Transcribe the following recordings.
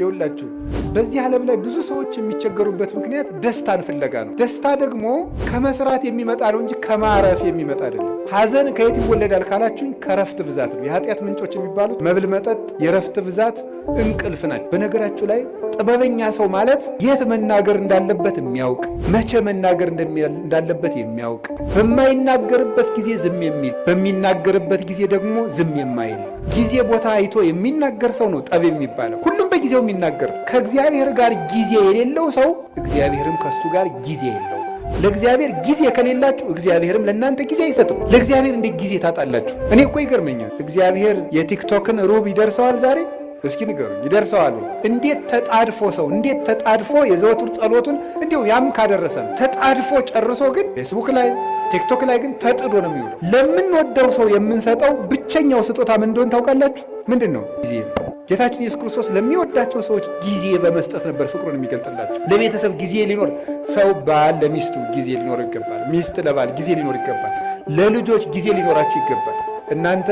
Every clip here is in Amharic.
ይኸውላችሁ በዚህ ዓለም ላይ ብዙ ሰዎች የሚቸገሩበት ምክንያት ደስታን ፍለጋ ነው። ደስታ ደግሞ ከመስራት የሚመጣ ነው እንጂ ከማረፍ የሚመጣ አይደለም። ሐዘን ከየት ይወለዳል ካላችሁኝ ከረፍት ብዛት ነው። የኃጢአት ምንጮች የሚባሉት መብል፣ መጠጥ፣ የረፍት ብዛት፣ እንቅልፍ ናቸው። በነገራችሁ ላይ ጥበበኛ ሰው ማለት የት መናገር እንዳለበት የሚያውቅ፣ መቼ መናገር እንዳለበት የሚያውቅ፣ በማይናገርበት ጊዜ ዝም የሚል፣ በሚናገርበት ጊዜ ደግሞ ዝም የማይል፣ ጊዜ ቦታ አይቶ የሚናገር ሰው ነው ጠቢብ የሚባለው። ሁሉም በጊዜው የሚናገር። ከእግዚአብሔር ጋር ጊዜ የሌለው ሰው እግዚአብሔርም ከእሱ ጋር ጊዜ የለው። ለእግዚአብሔር ጊዜ ከሌላችሁ እግዚአብሔርም ለእናንተ ጊዜ አይሰጥም። ለእግዚአብሔር እንዴት ጊዜ ታጣላችሁ? እኔ እኮ ይገርመኛል። እግዚአብሔር የቲክቶክን ሩብ ይደርሰዋል ዛሬ? እስኪ ንገሩኝ፣ ይደርሰዋል? እንዴት ተጣድፎ ሰው እንዴት ተጣድፎ የዘወትር ጸሎቱን እንዲሁ ያም ካደረሰ ነው ተጣድፎ ጨርሶ ግን ፌስቡክ ላይ ቲክቶክ ላይ ግን ተጥዶ ነው የሚውለው። ለምንወደው ሰው የምንሰጠው ብቸኛው ስጦታ ምን እንደሆነ ታውቃላችሁ? ምንድን ነው? ጊዜ ነው። ጌታችን ኢየሱስ ክርስቶስ ለሚወዳቸው ሰዎች ጊዜ በመስጠት ነበር ፍቅሩን የሚገልጥላቸው። ለቤተሰብ ጊዜ ሊኖር ሰው ባል ለሚስቱ ጊዜ ሊኖር ይገባል። ሚስት ለባል ጊዜ ሊኖር ይገባል። ለልጆች ጊዜ ሊኖራቸው ይገባል። እናንተ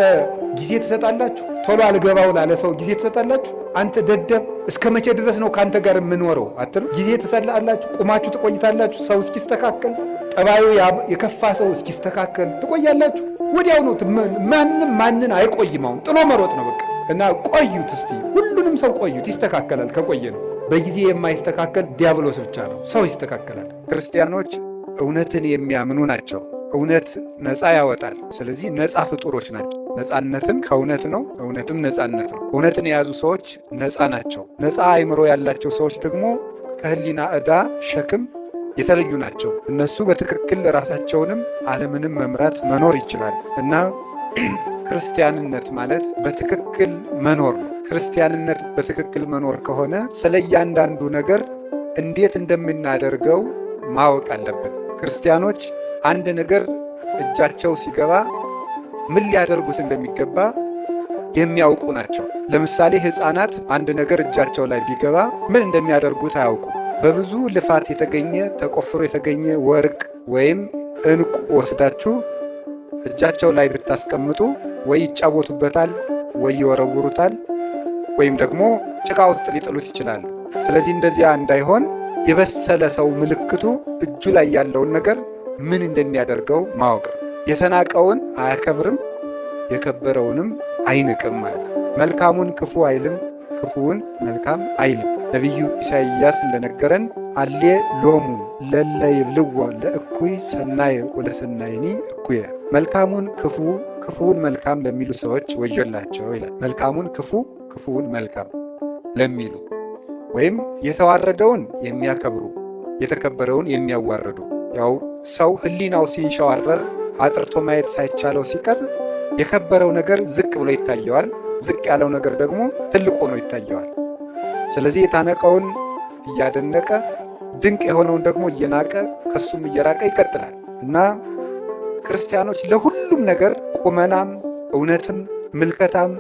ጊዜ ትሰጣላችሁ? ቶሎ አልገባው ላለ ሰው ጊዜ ትሰጣላችሁ? አንተ ደደብ እስከ መቼ ድረስ ነው ከአንተ ጋር የምኖረው አትሉ? ጊዜ ትሰጣላችሁ? ቁማችሁ ትቆይታላችሁ? ሰው እስኪስተካከል፣ ጠባዩ የከፋ ሰው እስኪስተካከል ትቆያላችሁ? ወዲያው ነው። ማንም ማንን አይቆይም። አሁን ጥሎ መሮጥ ነው በቃ። እና ቆዩት እስቲ ሁሉንም ሰው ቆዩት፣ ይስተካከላል። ከቆየ ነው። በጊዜ የማይስተካከል ዲያብሎስ ብቻ ነው። ሰው ይስተካከላል። ክርስቲያኖች እውነትን የሚያምኑ ናቸው። እውነት ነፃ ያወጣል። ስለዚህ ነፃ ፍጡሮች ናቸው። ነፃነትም ከእውነት ነው፣ እውነትም ነፃነት ነው። እውነትን የያዙ ሰዎች ነፃ ናቸው። ነፃ አእምሮ ያላቸው ሰዎች ደግሞ ከሕሊና ዕዳ ሸክም የተለዩ ናቸው። እነሱ በትክክል ራሳቸውንም ዓለምንም መምራት መኖር ይችላል። እና ክርስቲያንነት ማለት በትክክል መኖር ነው። ክርስቲያንነት በትክክል መኖር ከሆነ ስለ እያንዳንዱ ነገር እንዴት እንደምናደርገው ማወቅ አለብን። ክርስቲያኖች አንድ ነገር እጃቸው ሲገባ ምን ሊያደርጉት እንደሚገባ የሚያውቁ ናቸው። ለምሳሌ ሕፃናት አንድ ነገር እጃቸው ላይ ቢገባ ምን እንደሚያደርጉት አያውቁ። በብዙ ልፋት የተገኘ፣ ተቆፍሮ የተገኘ ወርቅ ወይም ዕንቁ ወስዳችሁ እጃቸው ላይ ብታስቀምጡ ወይ ይጫወቱበታል፣ ወይ ይወረውሩታል፣ ወይም ደግሞ ጭቃ ውስጥ ሊጥሉት ይችላሉ። ስለዚህ እንደዚያ እንዳይሆን የበሰለ ሰው ምልክቱ እጁ ላይ ያለውን ነገር ምን እንደሚያደርገው ማወቅ ነው። የተናቀውን አያከብርም፣ የከበረውንም አይንቅም ማለት ነው። መልካሙን ክፉ አይልም፣ ክፉውን መልካም አይልም። ነቢዩ ኢሳይያስ እንደነገረን አሌ ሎሙ ለለ ይብልዎ ለእኩይ ሰናየ ወለሰናይኒ እኩየ፣ መልካሙን ክፉ ክፉውን መልካም ለሚሉ ሰዎች ወዮላቸው ይላል። መልካሙን ክፉ ክፉውን መልካም ለሚሉ ወይም የተዋረደውን የሚያከብሩ የተከበረውን የሚያዋርዱ። ያው ሰው ሕሊናው ሲንሸዋረር አጥርቶ ማየት ሳይቻለው ሲቀር የከበረው ነገር ዝቅ ብሎ ይታየዋል፣ ዝቅ ያለው ነገር ደግሞ ትልቅ ሆኖ ይታየዋል። ስለዚህ የታነቀውን እያደነቀ ድንቅ የሆነውን ደግሞ እየናቀ ከሱም እየራቀ ይቀጥላል። እና ክርስቲያኖች ለሁሉም ነገር ቁመናም እውነትም ምልከታም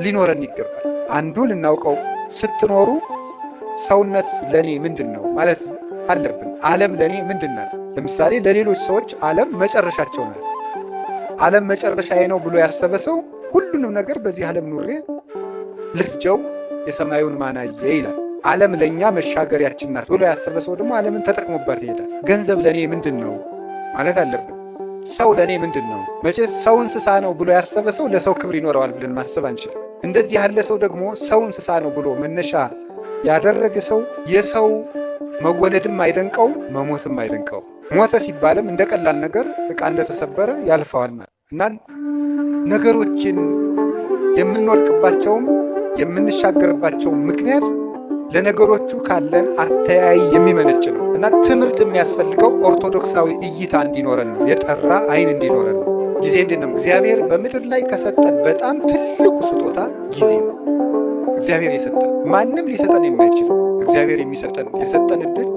ሊኖረን ይገባል። አንዱ ልናውቀው ስትኖሩ ሰውነት ለእኔ ምንድን ነው ማለት አለብን። ዓለም ለእኔ ምንድን ናት? ለምሳሌ ለሌሎች ሰዎች ዓለም መጨረሻቸው ናት። ዓለም መጨረሻዬ ነው ብሎ ያሰበ ሰው ሁሉንም ነገር በዚህ ዓለም ኑሬ ልፍጀው የሰማዩን ማናየ ይላል። ዓለም ለእኛ መሻገሪያችን ናት ብሎ ያሰበ ሰው ደግሞ ዓለምን ተጠቅሞባት ይሄዳል። ገንዘብ ለእኔ ምንድን ነው ማለት አለብን። ሰው ለእኔ ምንድን ነው? መቼ ሰው እንስሳ ነው ብሎ ያሰበ ሰው ለሰው ክብር ይኖረዋል ብለን ማሰብ አንችልም። እንደዚህ ያለ ሰው ደግሞ ሰው እንስሳ ነው ብሎ መነሻ ያደረገ ሰው የሰው መወለድም አይደንቀው፣ መሞትም አይደንቀው። ሞተ ሲባልም እንደ ቀላል ነገር ዕቃ እንደተሰበረ ያልፈዋል ማለት እና ነገሮችን የምንወድቅባቸውም የምንሻገርባቸው ምክንያት ለነገሮቹ ካለን አተያይ የሚመነጭ ነው። እና ትምህርት የሚያስፈልገው ኦርቶዶክሳዊ እይታ እንዲኖረን ነው፣ የጠራ አይን እንዲኖረን ነው። ጊዜ እንዴት ነው? እግዚአብሔር በምድር ላይ ከሰጠን በጣም ትልቁ ስጦታ ጊዜ ነው። እግዚአብሔር የሰጠን፣ ማንም ሊሰጠን የማይችለው እግዚአብሔር የሚሰጠን የሰጠን እድል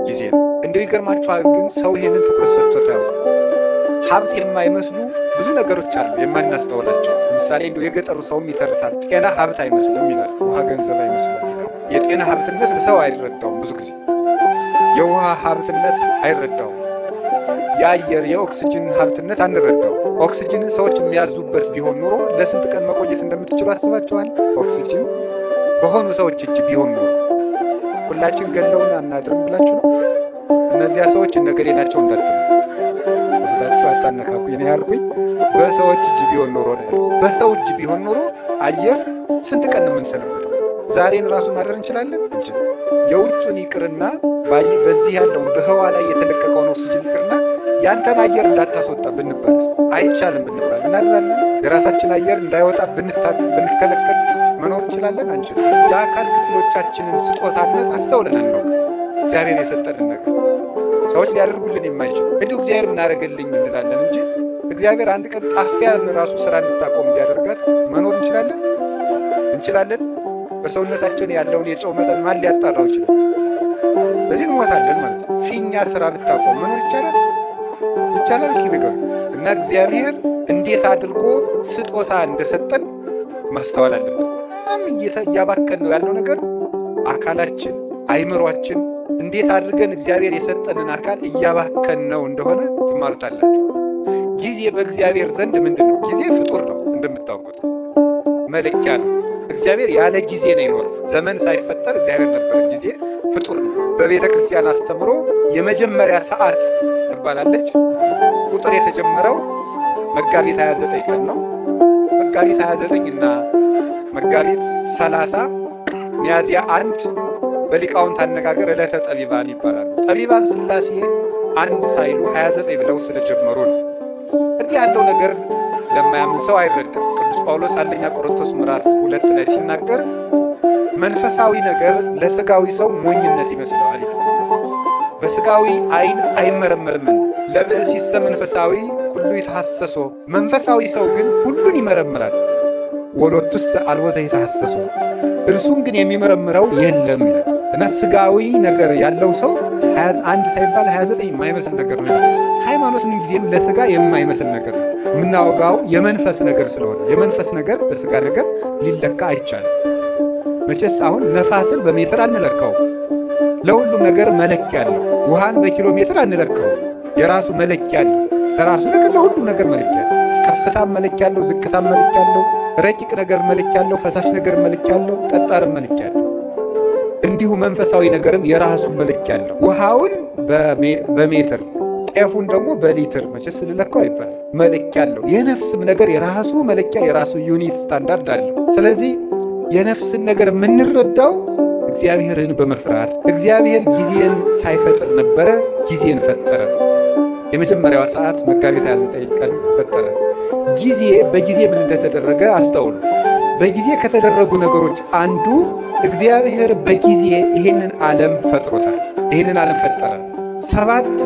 ጊዜ ነው። እንደው ይገርማችኋል ግን ሰው ይሄንን ትኩረት ሰጥቶት አያውቅም። ሀብት የማይመስሉ ብዙ ነገሮች አሉ የማናስተውላቸው። ለምሳሌ እንደው የገጠሩ ሰውም ይተርታል። ጤና ሀብት አይመስልም ይላል። ውሃ ገንዘብ አይመስልም ይላል። የጤና ሀብትነት ሰው አይረዳውም ብዙ ጊዜ። የውሃ ሀብትነት አይረዳውም። የአየር የኦክስጅን ሀብትነት አንረዳውም። ኦክስጅንን ሰዎች የሚያዙበት ቢሆን ኑሮ ለስንት ቀን መቆየት እንደምትችሉ አስባችኋል? ኦክስጅን በሆኑ ሰዎች እጅ ቢሆን ኑሮ ሁላችን ገለውን አናድርም ብላችሁ ነው። እነዚያ ሰዎች እነገሌ ናቸው እንዳትሉ ወስዳችሁ አታነካኩኝ ነው ያልኩኝ። በሰዎች እጅ ቢሆን ኖሮ ነው ያልኩኝ። በሰው እጅ ቢሆን ኖሮ አየር ስንት ቀን ነው የምንሰነበተው? ዛሬን ራሱ ማድረግ እንችላለን? እንችል። የውጩን ይቅርና በዚህ ያለውን በህዋ ላይ የተለቀቀውን ኦክሲጅን ይቅርና ያንተን አየር እንዳታስወጣ ብንባል፣ አይቻልም ብንባል እናድራለን? የራሳችን አየር እንዳይወጣ ብንከለከል መኖር እንችላለን? አንችልም። የአካል ክፍሎቻችንን ስጦታነት አስተውለን አናውቅም። እግዚአብሔር የሰጠንን ነገር ሰዎች ሊያደርጉልን የማይችሉ እንዲሁ እግዚአብሔር እናደርግልኝ እንላለን እንጂ እግዚአብሔር አንድ ቀን ጣፊያን ራሱ ስራ እንድታቆም ቢያደርጋት መኖር እንችላለን? እንችላለን? በሰውነታችን ያለውን የጨው መጠን ማን ሊያጣራው ይችላል? ስለዚህ እንሞታለን ማለት ነው። ፊኛ ስራ ብታቆም መኖር ይቻላል? ይቻላል? እስኪ ንገሩ። እና እግዚአብሔር እንዴት አድርጎ ስጦታ እንደሰጠን ማስተዋል አለብን። በጣም እያባከን ነው ያለው ነገር አካላችን፣ አይምሯችን እንዴት አድርገን እግዚአብሔር የሰጠንን አካል እያባከን ነው እንደሆነ ትማሩታላችሁ። ጊዜ በእግዚአብሔር ዘንድ ምንድን ነው? ጊዜ ፍጡር ነው እንደምታውቁት፣ መለኪያ ነው። እግዚአብሔር ያለ ጊዜ ነው የኖረው። ዘመን ሳይፈጠር እግዚአብሔር ነበር። ጊዜ ፍጡር ነው። በቤተ ክርስቲያን አስተምሮ የመጀመሪያ ሰዓት ትባላለች። ቁጥር የተጀመረው መጋቢት 29 ቀን ነው። መጋቢት 29 እና መጋቢት 30፣ ሚያዝያ 1 በሊቃውንት አነጋገር ዕለተ ጠቢባን ይባላሉ። ጠቢባን ሥላሴ አንድ ሳይሉ 29 ብለው ስለጀመሩ ነው። እንዲህ ያለው ነገር ለማያምን ሰው አይረዳም። ቅዱስ ጳውሎስ አንደኛ ቆሮንቶስ ምዕራፍ 2 ላይ ሲናገር መንፈሳዊ ነገር ለስጋዊ ሰው ሞኝነት ይመስለዋል ይላል። በስጋዊ ዓይን አይመረመርምና ለብእሲሰ መንፈሳዊ ኩሉ ይትሐሰሶ፣ መንፈሳዊ ሰው ግን ሁሉን ይመረምራል። ወሎቱስ አልቦ ዘይትሐሰሶ፣ እርሱን ግን የሚመረምረው የለም ይላል። እና ስጋዊ ነገር ያለው ሰው አንድ ሳይባል 29 የማይመስል ነገር ነው። ሃይማኖት ምን ጊዜም ለስጋ የማይመስል ነገር ነው። የምናወጋው የመንፈስ ነገር ስለሆነ የመንፈስ ነገር በስጋ ነገር ሊለካ አይቻልም። መቼስ አሁን ነፋስን በሜትር አንለካውም። ለሁሉም ነገር መለኪያ አለው። ውሃን በኪሎ ሜትር አንለካውም። የራሱ መለኪያ አለው። ለራሱ ነገር ለሁሉም ነገር መለኪያ አለው። ከፍታም መለኪያ አለው፣ ዝቅታም መለኪያ አለው፣ ረቂቅ ነገር መለኪያ አለው፣ ፈሳሽ ነገር መለኪያ አለው፣ ጠጣርም መለኪያ አለው። እንዲሁ መንፈሳዊ ነገርም የራሱ መለኪያ አለው። ውሃውን በሜትር ጤፉን ደግሞ በሊትር መቼስ ልለካው አይባልም። መለኪያ አለው። የነፍስም ነገር የራሱ መለኪያ የራሱ unit standard አለው። ስለዚህ የነፍስን ነገር የምንረዳው እግዚአብሔርን በመፍራት፣ እግዚአብሔር ጊዜን ሳይፈጥር ነበረ፣ ጊዜን ፈጠረ። የመጀመሪያዋ ሰዓት መጋቢት 29 ቀን ፈጠረ። ጊዜ በጊዜ ምን እንደተደረገ አስተውሉ። በጊዜ ከተደረጉ ነገሮች አንዱ እግዚአብሔር በጊዜ ይህንን ዓለም ፈጥሮታል። ይህንን ዓለም ፈጠረ። 7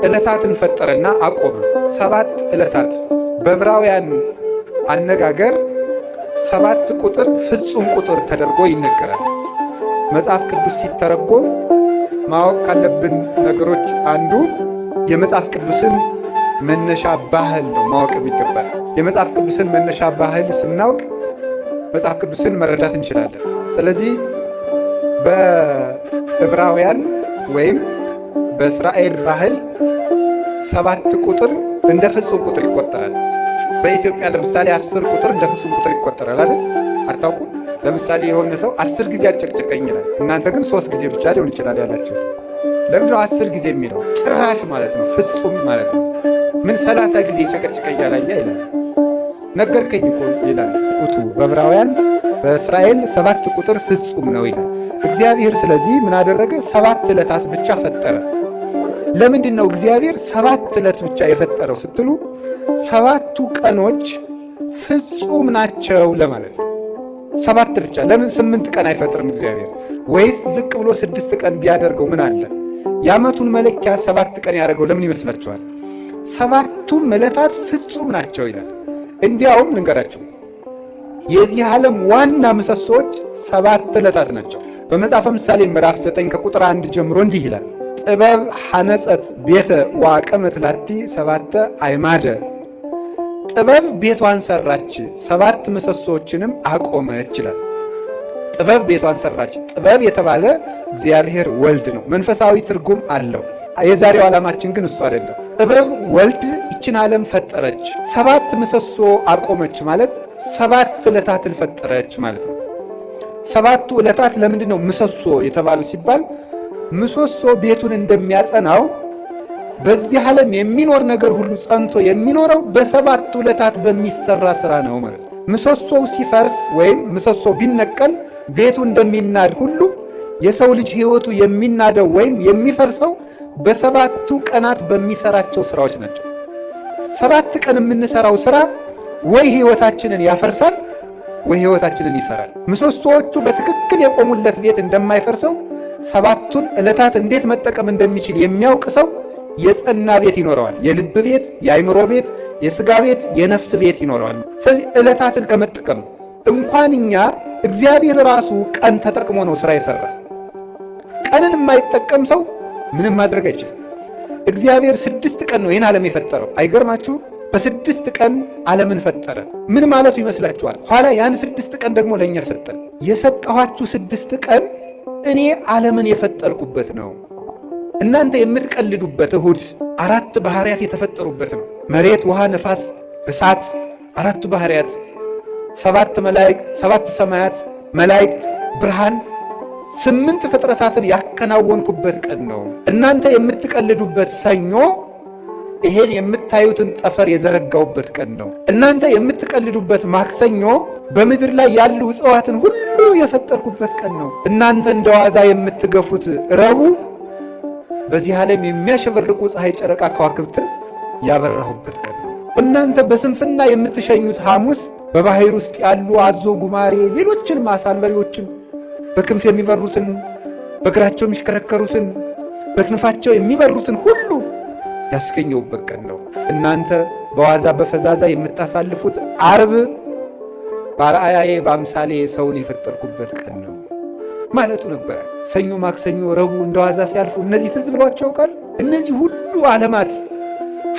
ዕለታትን ፈጠረና አቆመ። 7 ዕለታት በዕብራውያን አነጋገር 7 ቁጥር ፍጹም ቁጥር ተደርጎ ይነገራል። መጽሐፍ ቅዱስ ሲተረጎም ማወቅ ካለብን ነገሮች አንዱ የመጽሐፍ ቅዱስን መነሻ ባህል ነው ማወቅ የሚገባል። የመጽሐፍ ቅዱስን መነሻ ባህል ስናውቅ መጽሐፍ ቅዱስን መረዳት እንችላለን። ስለዚህ በዕብራውያን ወይም በእስራኤል ባህል 7 ቁጥር እንደ ፍጹም ቁጥር ይቆጠራል። በኢትዮጵያ ለምሳሌ 10 ቁጥር እንደ ፍጹም ቁጥር ይቆጠራል አይደል? አታውቁም? ለምሳሌ የሆነ ሰው 10 ጊዜ አጨቅጨቀኝ ይላል። እናንተ ግን 3 ጊዜ ብቻ ሊሆን ይችላል ያላችሁት። ለምንድነው 10 ጊዜ የሚለው? ጭራሽ ማለት ነው፣ ፍጹም ማለት ነው። ምን 30 ጊዜ ጨቀጭቀኛል አያ ይላል። ነገርከኝ እኮ ይላል። ቁጡ በዕብራውያን በእስራኤል 7 ቁጥር ፍጹም ነው ይላል። እግዚአብሔር ስለዚህ ምን አደረገ? 7 ዕለታት ብቻ ፈጠረ። ለምንድን ነው እግዚአብሔር 7 ዕለት ብቻ የፈጠረው ስትሉ 7ቱ ቀኖች ፍጹም ናቸው ለማለት ነው። 7 ብቻ ለምን 8 ቀን አይፈጥርም እግዚአብሔር? ወይስ ዝቅ ብሎ 6 ቀን ቢያደርገው ምን አለ? የዓመቱን መለኪያ 7 ቀን ያደረገው ለምን ይመስላችኋል? 7ቱም ዕለታት ፍጹም ናቸው ይላል። እንዲያውም ልንገራችሁ፣ የዚህ ዓለም ዋና ምሰሶዎች 7 ዕለታት ናቸው። በመጽሐፈ ምሳሌ ምዕራፍ 9 ከቁጥር 1 ጀምሮ እንዲህ ይላል፣ ጥበብ ሐነጸት ቤተ ወአቀመት ላቲ 7 አይማደ። ጥበብ ቤቷን ሰራች፣ 7 ምሰሶዎችንም አቆመች ይላል። ጥበብ ቤቷን ሰራች። ጥበብ የተባለ እግዚአብሔር ወልድ ነው። መንፈሳዊ ትርጉም አለው። የዛሬው ዓላማችን ግን እሱ አይደለም። ጥበብ ወልድ ይችን ዓለም ፈጠረች፣ 7 ምሰሶ አቆመች ማለት 7 ዕለታትን ፈጠረች ማለት ነው። ሰባቱ ዕለታት ለምንድን ነው ምሰሶ የተባሉ ሲባል ምሰሶ ቤቱን እንደሚያጸናው በዚህ ዓለም የሚኖር ነገር ሁሉ ጸንቶ የሚኖረው በሰባቱ ዕለታት በሚሰራ ስራ ነው ማለት ነው። ምሰሶው ሲፈርስ ወይም ምሰሶው ቢነቀል ቤቱ እንደሚናድ ሁሉ የሰው ልጅ ሕይወቱ የሚናደው ወይም የሚፈርሰው በሰባቱ ቀናት በሚሰራቸው ስራዎች ናቸው። 7 ቀን የምንሰራው ስራ ወይ ሕይወታችንን ያፈርሳል ወይ ሕይወታችንን ይሰራል። ምሰሶዎቹ በትክክል የቆሙለት ቤት እንደማይፈርሰው 7ቱን ዕለታት እንዴት መጠቀም እንደሚችል የሚያውቅ ሰው የጸና ቤት ይኖረዋል። የልብ ቤት፣ የአይምሮ ቤት፣ የስጋ ቤት፣ የነፍስ ቤት ይኖረዋል። ስለዚህ ዕለታትን ከመጠቀም እንኳን እኛ እግዚአብሔር ራሱ ቀን ተጠቅሞ ነው ስራ የሰራ። ቀንን የማይጠቀም ሰው ምንም ማድረግ አይችልም። እግዚአብሔር 6 ቀን ነው ይህን ዓለም የፈጠረው። አይገርማችሁ? በ6 ቀን ዓለምን ፈጠረ። ምን ማለቱ ይመስላችኋል? ኋላ ያን 6 ቀን ደግሞ ለእኛ ሰጠን። የሰጠኋችሁ 6 ቀን እኔ ዓለምን የፈጠርኩበት ነው። እናንተ የምትቀልዱበት እሁድ 4 ባህሪያት የተፈጠሩበት ነው። መሬት፣ ውሃ፣ ነፋስ፣ እሳት፣ 4 ባህሪያት፣ 7 መላእክት፣ 7 ሰማያት፣ መላእክት፣ ብርሃን፣ 8 ፍጥረታትን ያከናወንኩበት ቀን ነው። እናንተ የምትቀልዱበት ሰኞ ይሄን የምታዩትን ጠፈር የዘረጋውበት ቀን ነው። እናንተ የምትቀልዱበት ማክሰኞ በምድር ላይ ያሉ እጽዋትን ሁሉ የፈጠርኩበት ቀን ነው። እናንተ እንደዋዛ የምትገፉት ረቡዕ በዚህ ዓለም የሚያሸበርቁ ፀሐይ፣ ጨረቃ፣ ከዋክብትን ያበራሁበት ቀን ነው። እናንተ በስንፍና የምትሸኙት ሐሙስ በባህር ውስጥ ያሉ አዞ፣ ጉማሬ፣ ሌሎችን ዓሣ አንበሪዎችን፣ በክንፍ የሚበሩትን፣ በእግራቸው የሚሽከረከሩትን፣ በክንፋቸው የሚበሩትን ሁሉ ያስገኘውበት ቀን ነው። እናንተ በዋዛ በፈዛዛ የምታሳልፉት ዓርብ በአርአያዬ በአምሳሌ ሰውን የፈጠርኩበት ቀን ነው ማለቱ ነበር። ሰኞ፣ ማክሰኞ፣ ረቡዕ እንደዋዛ ሲያልፉ እነዚህ ትዝ ብሏቸው ቃል እነዚህ ሁሉ ዓለማት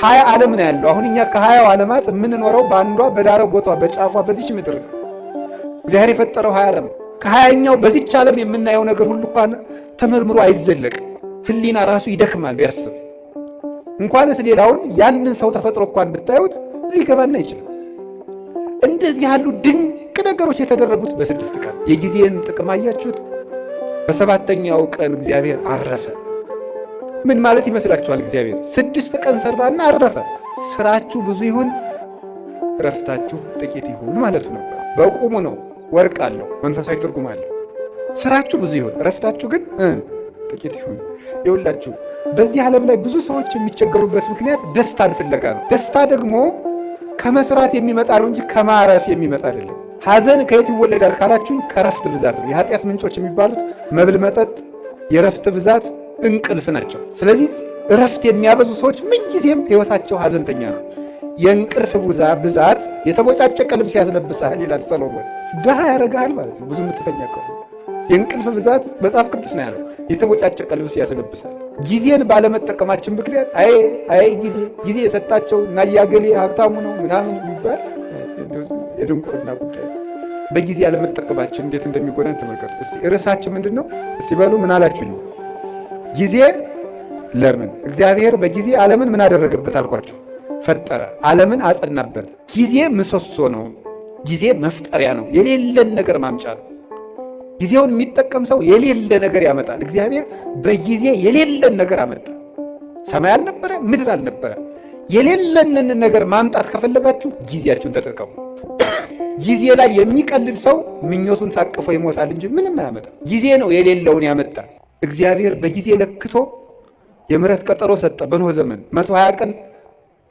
20 ዓለም ነው ያለው። አሁን እኛ ከ20 ዓለማት የምንኖረው በአንዷ በዳረጎቷ በጫፏ በዚች ምድር ነው። እግዚአብሔር የፈጠረው 20 ዓለም ከ20ኛው በዚች ዓለም የምናየው ነገር ሁሉ እንኳን ተመርምሮ አይዘለቅም። ሕሊና ራሱ ይደክማል ቢያስብ። እንኳንስ ሌላውን ያንን ሰው ተፈጥሮ እንኳን ብታዩት ሊገባን አይችልም። እንደዚህ ያሉ ድንቅ ነገሮች የተደረጉት በ6 ቀን። የጊዜን ጥቅም አያችሁት? በ7ኛው ቀን እግዚአብሔር አረፈ። ምን ማለት ይመስላችኋል? እግዚአብሔር 6 ቀን ሰራና አረፈ። ስራችሁ ብዙ ይሁን እረፍታችሁ ጥቂት ይሁን ማለቱ ነበር። በቁሙ ነው፣ ወርቅ አለው፣ መንፈሳዊ ትርጉም አለው። ስራችሁ ብዙ ይሁን እረፍታችሁ ግን ጥቂት ይሁን። ይኸውላችሁ በዚህ ዓለም ላይ ብዙ ሰዎች የሚቸገሩበት ምክንያት ደስታን ፍለጋ ነው። ደስታ ደግሞ ከመስራት የሚመጣ ነው እንጂ ከማረፍ የሚመጣ አይደለም። ሐዘን ከየት ይወለዳል ካላችሁኝ ከረፍት ብዛት ነው። የኃጢአት ምንጮች የሚባሉት መብል፣ መጠጥ፣ የረፍት ብዛት፣ እንቅልፍ ናቸው። ስለዚህ እረፍት የሚያበዙ ሰዎች ምንጊዜም ሕይወታቸው ሐዘንተኛ ነው። የእንቅልፍ ብዛት የተቦጫጨቀ ልብስ ያስለብሳል ይላል ሰሎሞን። ድሃ ያደርግሃል ማለት ነው። ብዙ የምትተኛ ከሆነ የእንቅልፍ ብዛት መጽሐፍ ቅዱስ ነው ያለው፣ የተቦጫጨቀ ልብስ ያስለብሳል። ጊዜን ባለመጠቀማችን ምክንያት አይ አይ ጊዜ ጊዜ የሰጣቸው እና ያገሌ ሀብታሙ ነው ምናምን የሚባል የድንቁርና ጉዳይ በጊዜ ያለመጠቀማችን እንዴት እንደሚጎዳን ተመልከቱ። እስቲ ርዕሳችን ምንድነው? እስቲ በሉ ምን አላችሁኝ? ጊዜ ለምን? እግዚአብሔር በጊዜ ዓለምን ምን አደረገበት አልኳችሁ? ፈጠረ፣ ዓለምን አጸናበት። ጊዜ ምሰሶ ነው። ጊዜ መፍጠሪያ ነው። የሌለን ነገር ማምጫ ነው። ጊዜውን የሚጠቀም ሰው የሌለ ነገር ያመጣል። እግዚአብሔር በጊዜ የሌለን ነገር አመጣ። ሰማይ አልነበረ፣ ምድር አልነበረ። የሌለንን ነገር ማምጣት ከፈለጋችሁ ጊዜያችሁን ተጠቀሙ። ጊዜ ላይ የሚቀልድ ሰው ምኞቱን ታቅፎ ይሞታል እንጂ ምንም አያመጣም። ጊዜ ነው የሌለውን ያመጣ። እግዚአብሔር በጊዜ ለክቶ የምህረት ቀጠሮ ሰጠ። በኖህ ዘመን 120 ቀን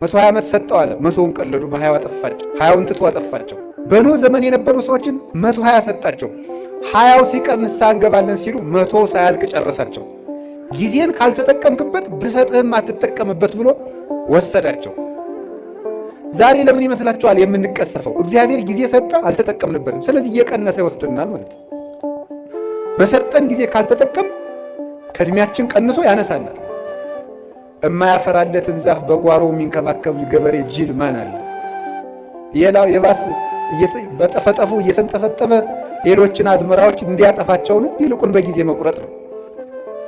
120 ዓመት ሰጠው አለ። 100ውን ቀለዱ፣ በ20 አጠፋቸው። 20ውን ትቶ አጠፋቸው። በኖህ ዘመን የነበሩ ሰዎችን 120 ሰጣቸው። 20ው ሲቀር ንስሐ እንገባለን ሲሉ 100 ሳያልቅ ጨረሳቸው። ጊዜን ካልተጠቀምክበት ብሰጥህም አትጠቀምበት ብሎ ወሰዳቸው። ዛሬ ለምን ይመስላችኋል የምንቀሰፈው? እግዚአብሔር ጊዜ ሰጠ፣ አልተጠቀምንበትም። ስለዚህ እየቀነሰ ይወስድናል ማለት ነው። በሰጠን ጊዜ ካልተጠቀም ከእድሜያችን ቀንሶ ያነሳናል። የማያፈራለትን ዛፍ በጓሮ የሚንከባከብ ገበሬ ጅል ማን አለ? ሌላው የባስ በጠፈጠፉ እየተንጠፈጠፈ ሌሎችን አዝመራዎች እንዲያጠፋቸው ነው። ይልቁን በጊዜ መቁረጥ ነው።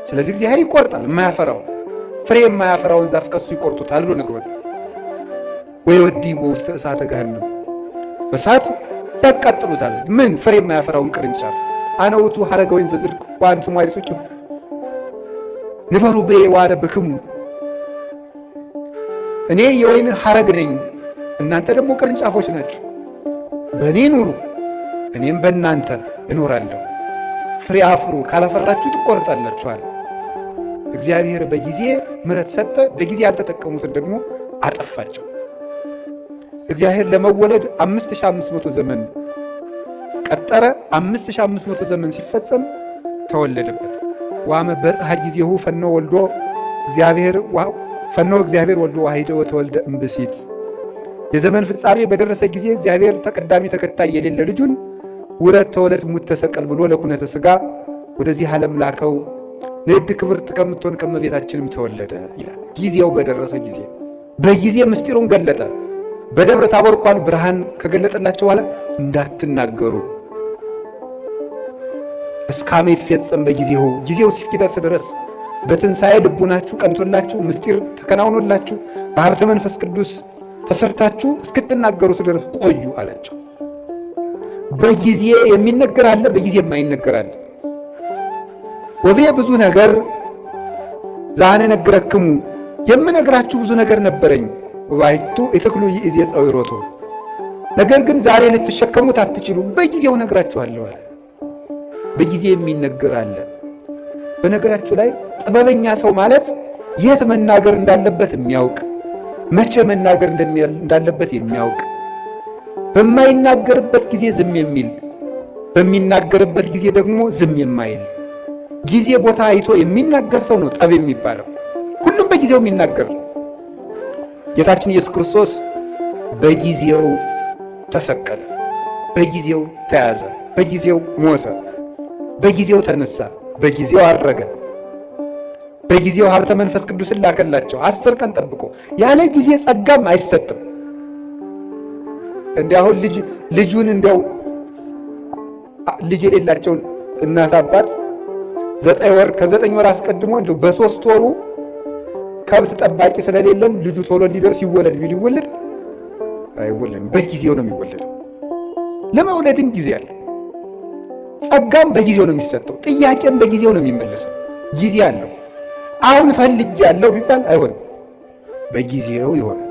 ስለዚህ እግዚአብሔር ይቆርጣል። የማያፈራው ፍሬ የማያፈራውን ዛፍ ከሱ ይቆርጡታል ብሎ ነግሮናል። ወይ ወዲ ውስተ እሳተ ገሃነም በእሳት ያቃጥሉታል። ምን ፍሬ የማያፈራውን ቅርንጫፍ። አነ ውእቱ ሐረገ ወይን ዘጽድቅ ወአንትሙ አዕጹቂሁ ንበሩ ብየ ወአነ ብክሙ። እኔ የወይን ሐረግ ነኝ፣ እናንተ ደግሞ ቅርንጫፎች ናችሁ። በእኔ ኑሩ፣ እኔም በእናንተ እኖራለሁ። ፍሬ አፍሩ፣ ካላፈራችሁ ትቆርጣላችኋል። እግዚአብሔር በጊዜ ምሕረት ሰጠ፣ በጊዜ ያልተጠቀሙትን ደግሞ አጠፋቸው። እግዚአብሔር ለመወለድ 5500 ዘመን ቀጠረ። 5500 ዘመን ሲፈጸም ተወለደበት። ወአመ በጽሐ ጊዜሁ ፈኖ ወልዶ እግዚአብሔር ፈኖ እግዚአብሔር ወልዶ ዋሂደ ወተወልደ እምብእሲት። የዘመን ፍጻሜ በደረሰ ጊዜ እግዚአብሔር ተቀዳሚ ተከታይ የሌለ ልጁን ውረድ ተወለድ ሙት ተሰቀል ብሎ ለኩነተ ሥጋ ወደዚህ ዓለም ላከው። ንድ ክብርት ከምትሆን ከእመቤታችንም ተወለደ ይላል። ጊዜው በደረሰ ጊዜ በጊዜ ምስጢሩን ገለጠ። በደብረ ታቦር እንኳን ብርሃን ከገለጠላቸው በኋላ እንዳትናገሩ እስካሜ ይፈጸም በጊዜው ጊዜው እስኪደርስ ድረስ በትንሣኤ ልቡናችሁ ቀንቶላችሁ ምስጢር ተከናውኖላችሁ በሀብተ መንፈስ ቅዱስ ተሰርታችሁ እስክትናገሩት ድረስ ቆዩ አላቸው። በጊዜ የሚነገር አለ፣ በጊዜ የማይነገር አለ። ወብየ ብዙ ነገር ዛነ ነግረክሙ የምነግራችሁ ብዙ ነገር ነበረኝ። ወባሕቱ ኢትክሉ ይእዜ ጸዊሮቶ ነገር ግን ዛሬ ልትሸከሙት አትችሉም፣ በጊዜው ነግራችኋለሁ አለ። በጊዜ የሚነገር አለ። በነገራችሁ ላይ ጥበበኛ ሰው ማለት የት መናገር እንዳለበት የሚያውቅ፣ መቼ መናገር እንዳለበት የሚያውቅ፣ በማይናገርበት ጊዜ ዝም የሚል፣ በሚናገርበት ጊዜ ደግሞ ዝም የማይል፣ ጊዜ ቦታ አይቶ የሚናገር ሰው ነው ጠብ የሚባለው። ሁሉም በጊዜው የሚናገር። ጌታችን ኢየሱስ ክርስቶስ በጊዜው ተሰቀለ፣ በጊዜው ተያዘ፣ በጊዜው ሞተ፣ በጊዜው ተነሳ፣ በጊዜው አረገ፣ በጊዜው ሀብተ መንፈስ ቅዱስን ላከላቸው። 10 ቀን ጠብቆ። ያለ ጊዜ ጸጋም አይሰጥም። እንዲህ አሁን ልጁን እንዲያው ልጅ የሌላቸውን እናት አባት 9 ወር ከ9 ወር አስቀድሞ እንደው በ3 ወሩ ከብት ጠባቂ ስለሌለን ልጁ ቶሎ እንዲደርስ ይወለድ ቢል ይወለድ አይወለድም። በጊዜው ነው የሚወለደው። ለመውለድም ጊዜ አለ። ጸጋም በጊዜው ነው የሚሰጠው። ጥያቄም በጊዜው ነው የሚመለሰው። ጊዜ አለው። አሁን ፈልጌያለሁ ቢባል አይሆንም። በጊዜው ይሆናል።